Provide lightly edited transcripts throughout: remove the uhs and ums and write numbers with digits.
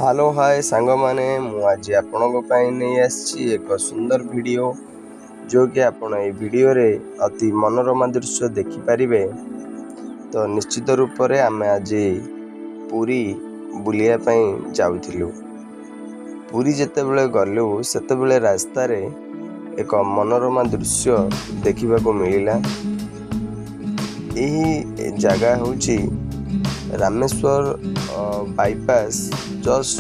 Hello, ହାଏ ସାଙ୍ଗମାନେ, ମୁଁ ଆଜି ଆପଣଙ୍କ ପାଇଁ ନେଇ ଆସିଛି ଏକ ସୁନ୍ଦର ଭିଡ଼ିଓ, ଯେଉଁକି ଆପଣ ଏଇ ଭିଡ଼ିଓରେ ଅତି ମନୋରମା ଦୃଶ୍ୟ ଦେଖିପାରିବେ। ତ ନିଶ୍ଚିତ ରୂପରେ ଆମେ ଆଜି ପୁରୀ ବୁଲିବା ପାଇଁ ଯାଉଥିଲୁ। ପୁରୀ ଯେତେବେଳେ ଗଲୁ, ସେତେବେଳେ ରାସ୍ତାରେ ଏକ ମନୋରମା ଦୃଶ୍ୟ ଦେଖିବାକୁ ମିଳିଲା। ଏହି ଜାଗା ହେଉଛି ରାମେଶ୍ୱର ବାଇପାସ୍, ଜଷ୍ଟ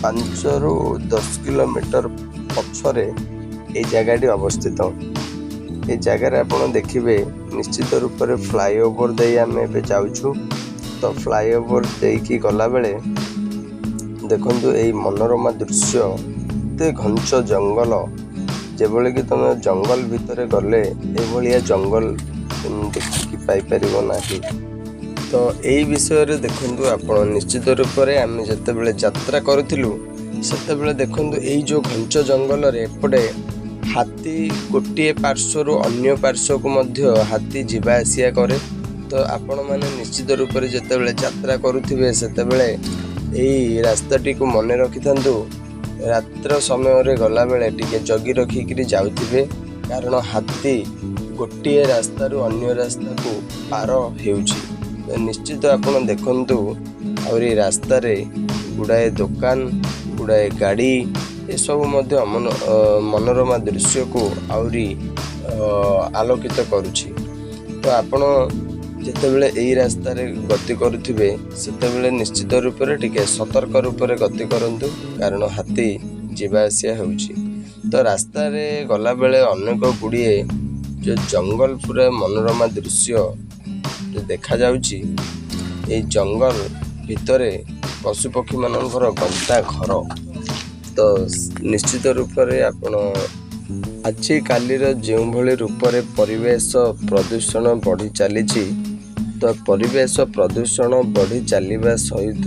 5ରୁ 10 କିଲୋମିଟର ପଛରେ ଏଇ ଜାଗାଟି ଅବସ୍ଥିତ। ଏ ଜାଗାରେ ଆପଣ ଦେଖିବେ, ନିଶ୍ଚିତ ରୂପରେ ଫ୍ଲାଇଓଭର ଦେଇ ଆମେ ଏବେ ଯାଉଛୁ। ତ ଫ୍ଲାଇଓଭର ଦେଇକି ଗଲାବେଳେ ଦେଖନ୍ତୁ ଏଇ ମନୋରମା ଦୃଶ୍ୟ, ଏତେ ଘଞ୍ଚ ଜଙ୍ଗଲ, ଯେଭଳିକି ତମେ ଜଙ୍ଗଲ ଭିତରେ ଗଲେ ଏଭଳିଆ ଜଙ୍ଗଲ ଦେଖିକି ପାଇପାରିବ ନାହିଁ। ତ ଏଇ ବିଷୟରେ ଦେଖନ୍ତୁ ଆପଣ, ନିଶ୍ଚିତ ରୂପରେ ଆମେ ଯେତେବେଳେ ଯାତ୍ରା କରୁଥିଲୁ, ସେତେବେଳେ ଦେଖନ୍ତୁ ଏଇ ଯେଉଁ ଘଞ୍ଚ ଜଙ୍ଗଲରେ ଏପଟେ ହାତୀ ଗୋଟିଏ ପାର୍ଶ୍ୱରୁ ଅନ୍ୟ ପାର୍ଶ୍ୱକୁ ମଧ୍ୟ ହାତୀ ଯିବା ଆସିବା କରେ। ତ ଆପଣମାନେ ନିଶ୍ଚିତ ରୂପରେ ଯେତେବେଳେ ଯାତ୍ରା କରୁଥିବେ, ସେତେବେଳେ ଏଇ ରାସ୍ତାଟିକୁ ମନେ ରଖିଥାନ୍ତୁ। ରାତ୍ର ସମୟରେ ଗଲାବେଳେ ଟିକେ ଜଗି ରଖିକିରି ଯାଉଥିବେ, କାରଣ ହାତୀ ଗୋଟିଏ ରାସ୍ତାରୁ ଅନ୍ୟ ରାସ୍ତାକୁ ପାର ହେଉଛି। ତ ନିଶ୍ଚିତ ଆପଣ ଦେଖନ୍ତୁ, ଆହୁରି ରାସ୍ତାରେ ଗୁଡ଼ାଏ ଦୋକାନ, ଗୁଡ଼ାଏ ଗାଡ଼ି, ଏସବୁ ମଧ୍ୟ ମନୋରମା ଦୃଶ୍ୟକୁ ଆହୁରି ଆଲୋକିତ କରୁଛି। ତ ଆପଣ ଯେତେବେଳେ ଏଇ ରାସ୍ତାରେ ଗତି କରୁଥିବେ, ସେତେବେଳେ ନିଶ୍ଚିତ ରୂପରେ ଟିକେ ସତର୍କ ରୂପରେ ଗତି କରନ୍ତୁ, କାରଣ ହାତୀ ଯିବା ଆସିବା ହେଉଛି। ତ ରାସ୍ତାରେ ଗଲାବେଳେ ଅନେକ ଗୁଡ଼ିଏ ଯେଉଁ ଜଙ୍ଗଲ, ପୁରା ମନୋରମା ଦୃଶ୍ୟ ଯେଉଁ ଦେଖାଯାଉଛି, ଏଇ ଜଙ୍ଗଲ ଭିତରେ ପଶୁପକ୍ଷୀମାନଙ୍କର ଗନ୍ତା ଘର। ତ ନିଶ୍ଚିତ ରୂପରେ ଆପଣ ଆଜିକାଲିର ଯେଉଁଭଳି ରୂପରେ ପରିବେଶ ପ୍ରଦୂଷଣ ବଢ଼ି ଚାଲିଛି, ତ ପରିବେଶ ପ୍ରଦୂଷଣ ବଢ଼ି ଚାଲିବା ସହିତ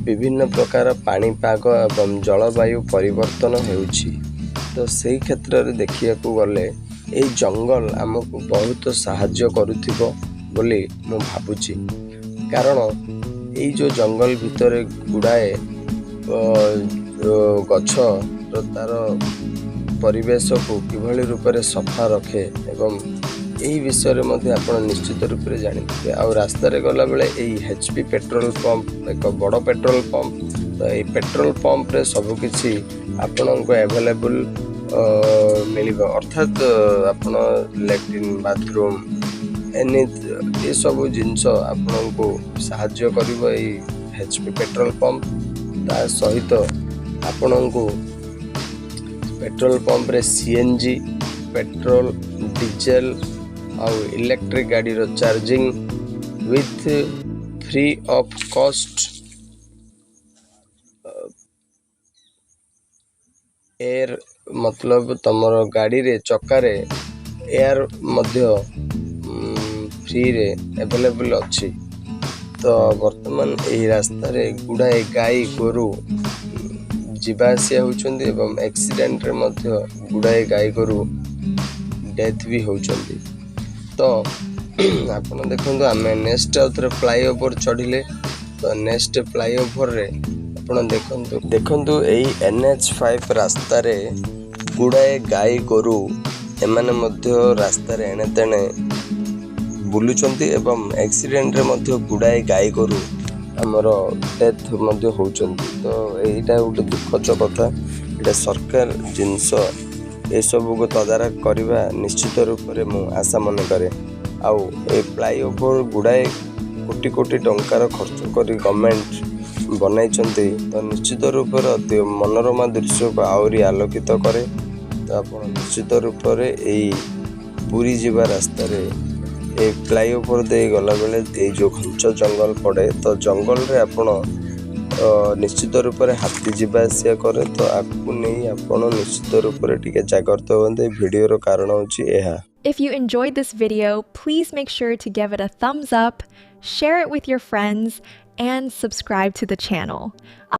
ବିଭିନ୍ନ ପ୍ରକାର ପାଣିପାଗ ଏବଂ ଜଳବାୟୁ ପରିବର୍ତ୍ତନ ହେଉଛି। ତ ସେଇ କ୍ଷେତ୍ରରେ ଦେଖିବାକୁ ଗଲେ ଏଇ ଜଙ୍ଗଲ ଆମକୁ ବହୁତ ସାହାଯ୍ୟ କରୁଥିବ ବୋଲି ମୁଁ ଭାବୁଛି, କାରଣ ଏଇ ଯେଉଁ ଜଙ୍ଗଲ ଭିତରେ ଗୁଡ଼ାଏ ଗଛ ତାର ପରିବେଶକୁ କିଭଳି ରୂପରେ ସଫା ରଖେ ଏବଂ ଏହି ବିଷୟରେ ମଧ୍ୟ ଆପଣ ନିଶ୍ଚିତ ରୂପରେ ଜାଣିଥିବେ। ଆଉ ରାସ୍ତାରେ ଗଲାବେଳେ ଏଇ ଏଚ୍ ପି ପେଟ୍ରୋଲ ପମ୍ପ, ଏକ ବଡ଼ ପେଟ୍ରୋଲ ପମ୍ପ। ତ ଏଇ ପେଟ୍ରୋଲ ପମ୍ପରେ ସବୁକିଛି ଆପଣଙ୍କୁ ଆଭେଲେବୁଲ୍ ମିଳିବ, ଅର୍ଥାତ୍ ଆପଣ ଲାଟ୍ରିନ୍, ବାଥରୁମ୍, ଏନି ଏସବୁ ଜିନିଷ ଆପଣଙ୍କୁ ସାହାଯ୍ୟ କରିବ ଏଇ ଏଚ୍ ପି ପେଟ୍ରୋଲ ପମ୍ପ। ତା ସହିତ ଆପଣଙ୍କୁ ପେଟ୍ରୋଲ ପମ୍ପରେ ସିଏନଜି, ପେଟ୍ରୋଲ, ଡିଜେଲ ଆଉ ଇଲେକ୍ଟ୍ରିକ୍ ଗାଡ଼ିର charging with free of cost, air ମତଲବ ତମର ଗାଡ଼ିରେ ଚକାରେ ଏୟାର ମଧ୍ୟ ଫ୍ରିରେ ଆଭେଲେବୁଲ୍ ଅଛି। ତ ବର୍ତ୍ତମାନ ଏହି ରାସ୍ତାରେ ଗୁଡ଼ାଏ ଗାଈ ଗୋରୁ ଯିବା ଆସିବା ହେଉଛନ୍ତି ଏବଂ ଆକ୍ସିଡେଣ୍ଟରେ ମଧ୍ୟ ଗୁଡ଼ାଏ ଗାଈ ଗୋରୁ ଡେଥ୍ ବି ହେଉଛନ୍ତି। ତ ଆପଣ ଦେଖନ୍ତୁ, ଆମେ ନେକ୍ସଟ ଆଉ ଥରେ ଫ୍ଲାଇଓଭର ଚଢ଼ିଲେ। ତ ନେକ୍ସଟ ଫ୍ଲାଇଓଭରରେ ଆପଣ ଦେଖନ୍ତୁ, ଦେଖନ୍ତୁ ଏଇ ଏନ୍ ଏଚ୍ 5 ରାସ୍ତାରେ ଗୁଡ଼ାଏ ଗାଈ ଗୋରୁ, ଏମାନେ ମଧ୍ୟ ରାସ୍ତାରେ ଏଣେ ତେଣେ ବୁଲୁଛନ୍ତି ଏବଂ ଆକ୍ସିଡେଣ୍ଟରେ ମଧ୍ୟ ଗୁଡ଼ାଏ ଗାଈ ଗୋରୁ ଆମର ଡେଥ୍ ମଧ୍ୟ ହେଉଛନ୍ତି। ତ ଏଇଟା ଗୋଟେ ଦୁଃଖଦ କଥା। ଏଇଟା ସରକାର ଜିନିଷ ଏସବୁକୁ ତଦାରଖ କରିବା ନିଶ୍ଚିତ ରୂପରେ ମୁଁ ଆଶା ମନେ କରେ। ଆଉ ଏ ଫ୍ଲାଇଓଭର ଗୁଡ଼ାଏ କୋଟି କୋଟି ଟଙ୍କାର ଖର୍ଚ୍ଚ କରି ଗଭର୍ଣ୍ଣମେଣ୍ଟ ବନାଇଛନ୍ତି, ତ ନିଶ୍ଚିତ ରୂପରେ ଅତି ମନୋରମା ଦୃଶ୍ୟକୁ ଆହୁରି ଆଲୋକିତ କରେ। ତ ଆପଣ ନିଶ୍ଚିତ ରୂପରେ ଏଇ ପୁରୀ ଯିବା ରାସ୍ତାରେ ଏ ଫ୍ଲାଇଓଭର ଦେଇ ଗଲାବେଳେ ଏଇ ଯେଉଁ ଘଞ୍ଚ ଜଙ୍ଗଲ ପଡ଼େ, ତ ଜଙ୍ଗଲରେ ଆପଣ ନିଶ୍ଚିତ ରୂପରେ ହାତୀ ଯିବା ଆସିବା କରେ। ତ ଆକୁ ନେଇ ଆପଣ ନିଶ୍ଚିତ ରୂପରେ ଟିକେ ଜାଗ୍ରତ ହୁଅନ୍ତୁ। ଏ ଭିଡ଼ିଓର କାରଣ ହେଉଛି ଏହା। If you enjoyed this video, please make sure to give it a thumbs up, share it with your friends, and subscribe to the channel.